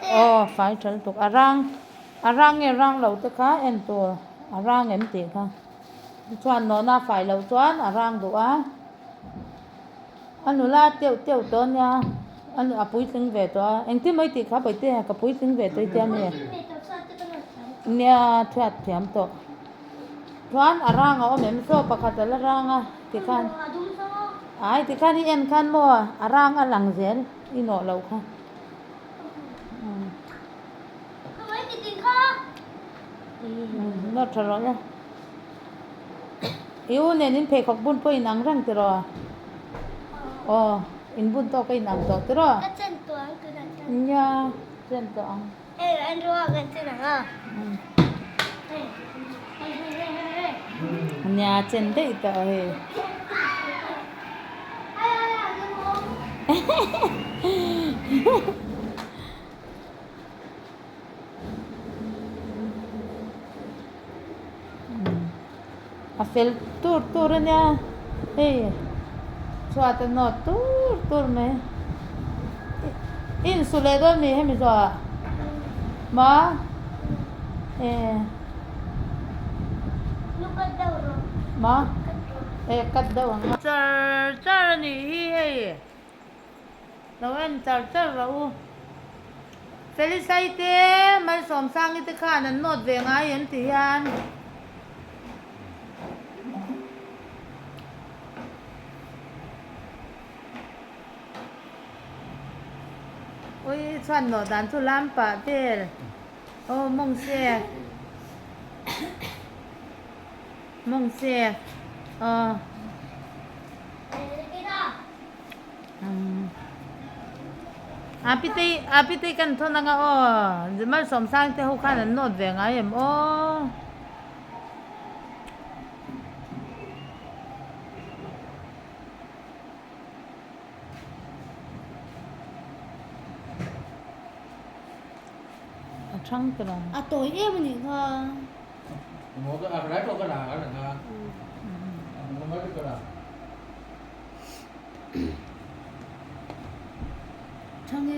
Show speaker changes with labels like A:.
A: Aw fai tha lutuk a rang a rang nge rang lo te kha en tur a rang em tih kha chuan nawhna a fai loh chuan a rang duh a a nula teuh teuh tawh a nia a puitling ve tawh a engtin maw i tih kha Bawihte ka puitling ve tawh i tia mi nia chhiat thiam tawh chuan a rang a awm em saw pakhat a la rang a tikhan ai tikhan i en khan maw a rang a lang zel i nawh loh kha. Nawt tha rawh le. I u nen in pheikhawk bun pawh in ang reng tiraw? Aw, in bun tawk a in ang tawh tiraw?
B: Ka chen tawh ang tunah chuan.
A: Nia, chen tawh ang.
B: Hei Andrew a kan chen ang a.
A: Nia, chen daih tawh hei. A fel tur tur a nia hei chhuat a nawt tur tur mai i insu leh dawn mi hemi zawhah maw e maw e cut deuh ang a char char a nih hi hei. Lo en char char rawh u. Felisai te, Malsawmsangi te khan an nawt ve ngai em ti hian. Ui chhuan nawh dan chu lam pah vel. Aw mawng se. Mawng se. Aw. Apitei Apitei kan thawn anga aw Malsawmsang te ho khan an nawt ve ngai em aw. A thang tawh ang.
B: A tawi em a nih kha.